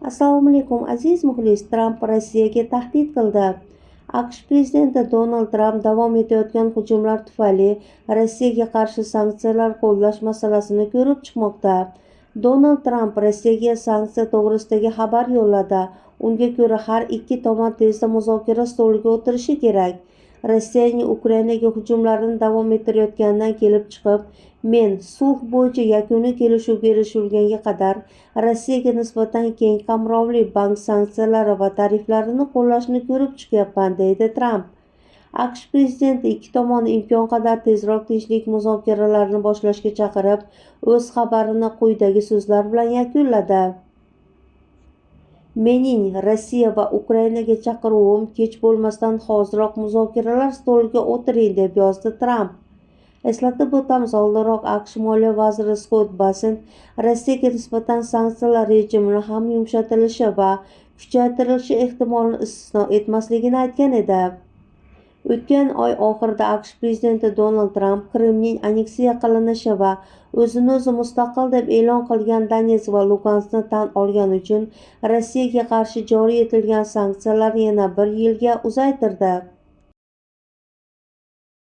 Assalomu alaykum, aziz muxlis. Tramp Rossiyaga tahdid qildi. AQSh prezidenti Donald Tramp davom etayotgan hujumlar tufayli Rossiyaga qarshi sanksiyalar qo'llash masalasini ko'rib chiqmoqda. Donald Tramp Rossiyaga sanksiya to'g'risidagi xabar yo'lladi. Unga ko'ra, har ikki tomon tezda muzokara stoliga o'tirishi kerak. Rossiyaning Ukrainaga hujumlarini davom ettirayotganidan kelib chiqib, men sulh bo'yicha yakuniy kelishuvga erishilgunga qadar Rossiyaga nisbatan keng qamrovli bank sanksiyalari va tariflarini qo'llashni ko'rib chiqyapman, deydi Tramp. AQSh prezidenti ikki tomonni imkon qadar tezroq tinchlik muzokaralarini boshlashga chaqirib, o'z xabarini quyidagi so'zlar bilan yakunladi: "Mening Rossiya va Ukrainaga chaqiruvim: kech bo'lmasdan hoziroq muzokaralar stoliga o'tiring", deb yozdi Tramp. Eslatib o'tamiz, oldinroq AQSh moliya vaziri Skott Bessent Rossiyaga nisbatan sanksiyalar rejimini ham yumshatilishi va kuchaytirilishi ehtimolini istisno etmasligini aytgan edi. O'tgan oy oxirida AQSh prezidenti Donald Tramp Qrimning aneksiya qilinishi va o'zini o'zi mustaqil deb e'lon qilgan Donetsk va Luganskni tan olgani uchun Rossiyaga qarshi joriy etilgan sanksiyalarni yana bir yilga uzaytirdi.